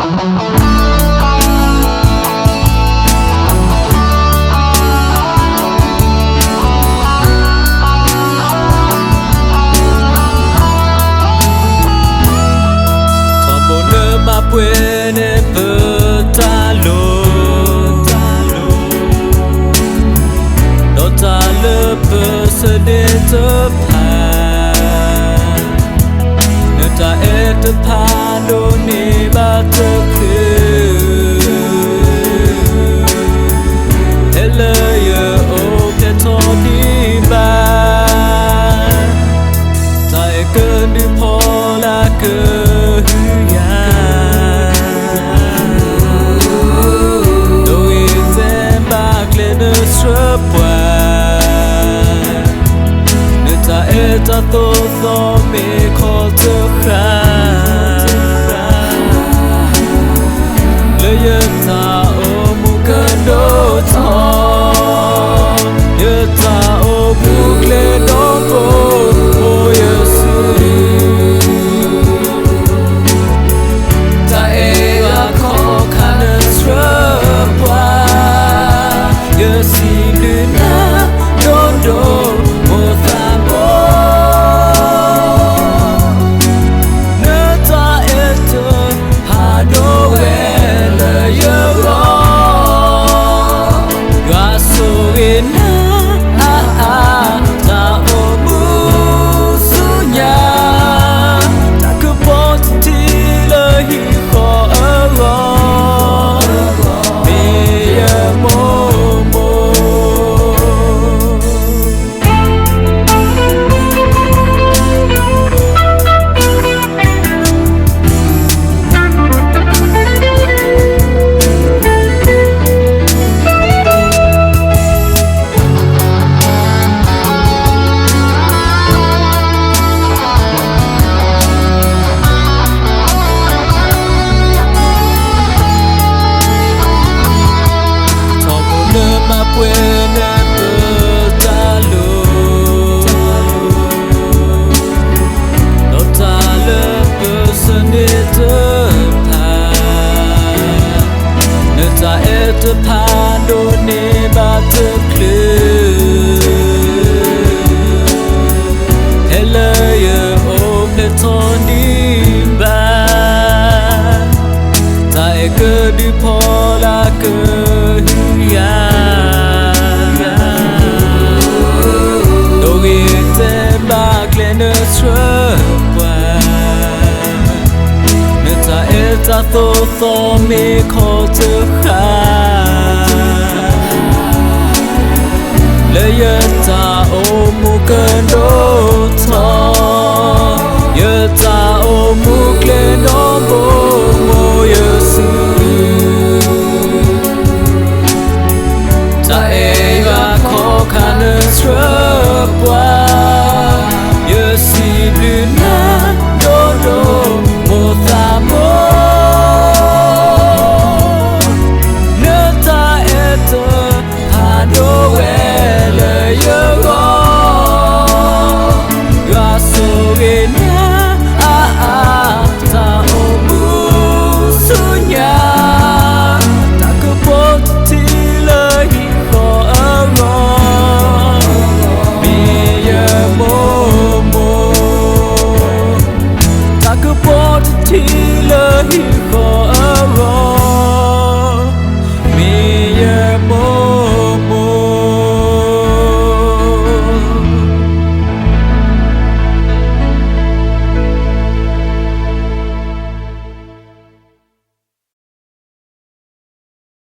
ထီဘိနမၤပှဲၤန့ၢ်ပတၢ်လိၤ ဒီးတၢ်လၢပစဒ့တဖၣ်, နတၢ်အဲၣ်တဖၣ်ဒိးန့ၢ်ဘၣ်တချုး, ဟဲလၢယအိၣ်ဖျဲၣ်ထီၣ်ဒံးဘၣ်, တၢ်အဲၣ်ကဒုးဖီလာ်ကဟုကယာ် ဒိဂ့ၤတဲဘၣ်ကျဲနဆှၢပှၤ, နတၢ်အဲၣ်တၢ်သိၣ်သီမ့ၢ်ခီတဃၣ်, လၢယတၢ်အိၣ်မူကဒိၣ်ထီၣ်, ယတၢ်အိၣ်မူကျဲဒီဘိ အိၣ်ယစု တၢ်အဲၣ်ယွၤခီခါနဆှၢပှၤ, ယစံးဘျုးနၤဒိၣ်ဒိၣ် မိၢ်သးဘိ, နတၢ်အဲၣ်တဖၣ်ဒိးဝဲလၢယဂီၢ်, ယွၤဆိၣ်ဂ့ၤနၤအါအါ တၢ်အိၣ်မူဆူညါ, တၢ်ကပီၤတထံလၢဟံၣ်ဃီအဂီၢ်, မ့ၢ်ယမိၢ်မိၢ် ထီဘိနမၤပှဲၤန့ၢ်ပတၢ်လိၤ, ဒီးတၢ်လၢပစဒ့တဖၣ်, နတၢ်အဲၣ်တဖၣ်ဒိးန့ၢ်ဘၣ်တချုး, ဟဲလၢယအိၣ်ဖျဲၣ်ထီၣ်ဒံးဘၣ်, တၢ်အဲၣ်ကဒုးဖီလာ်ကဟုကယာ်, ဒိဂ့ၤတဲဘၣ်ကျဲနဆှၢပှၤ, နတၢ်အဲၣ်တၢ်သိၣ်သီမ့ၢ်ခီတဃၣ်, လၢယတၢ်အိၣ်မူကဒိၣ်ထီၣ်, ယတၢ်အိၣ်မူကျဲဒီဘိ မိၢ်ယစု တၢ်အဲၣ်ယွၤခီခါနဆှၢပှၤ, ယစံးဘျုးနၤဒိၣ်ဒိၣ် မိၢ်သးဘိ, နတၢ်အဲၣ်တဖၣ်ဒိးဝဲလၢယဂီၢ်, ယွၤဆိၣ်ဂ့ၤနၤအါအါ တၢ်အိၣ်မူဆူညါ, တၢ်ကပီၤတထံလၢဟံၣ်ဃီအဂီၢ်, မ့ၢ်ယမိၢ်မိၢ်, တၢ်ကပီၤတထံလၢဟံၣ်ဃီအဂီၢ်,